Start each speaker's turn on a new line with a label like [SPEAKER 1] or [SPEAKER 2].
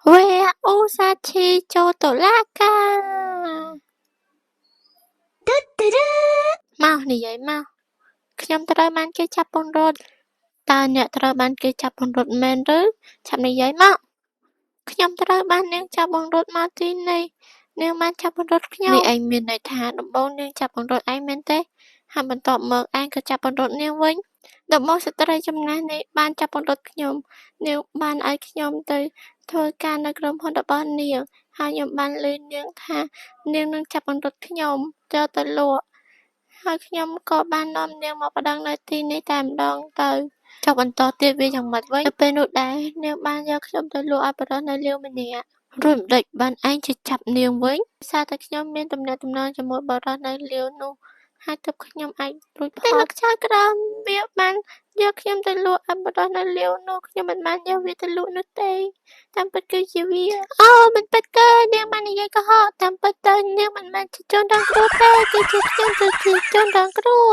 [SPEAKER 1] វគ្គអូសាឈីចូលតុលាការមកនិយាយមកខ្ញុំត្រូវបានគេចាប់ពង្រត់តើអ្នកត្រូវបានគេចាប់ពង្រត់មែនឬឆាប់និយាយមកខ្ញុំត្រូវបាននាងចាប់បង្រត់មកទីនេះនាងបានចាប់បង្រត់ខ្ញុំនេះឯងមានន័យថាដំបូងនាងចាប់បង្រត់ឯងមែនទេហើយបន្ទាប់មកឯងក៏ចាប់បង្រត់នាងវិញដំបូងស្ត្រីចំណាស់នេះបានចាប់បង្រត់ខ្ញុំនាងបានឲ្យខ្ញុំទៅធ្វើការនៅក្រុមហ៊ុនរបស់នាងហើយខ្ញុំបានឮនាងថានាងនឹងចាប់បង្រត់ខ្ញុំយកទៅលក់ហើយខ្ញុំក៏បាននាំនាងមកប្តឹងនៅទីនេះតែម្ដងទៅចុះបន្តទៀតវាយ៉ាងម៉េចវិញនៅពេលនោះដែរនាងបានយកខ្ញុំទៅលក់ឲ្យប្រុសនៅលាវម្នាក់រួចម្ដេចបានឯងជាចាប់នាងវិញដោយសារតែខ្ញុំមានទំនាក់ទំនងជាមួយបុរសនៅលាវនោះហើយទើបខ្ញុំអាចរួចផុតតែលោកចៅក្រមវាបានយកខ្ញុំទៅលក់ឲ្យបុរសនៅលាវនោះខ្ញុំមិនបានយកវាទៅលក់នោះទេតាមពិតគឺជាវាអូមិនពិតទេនាងបាននិយាយកុហកតាមពិតទៅនាងមិនមែនជាជនរងគ្រោះទេគឺជាខ្ញុំគឺជាជនរងគ្រោះ។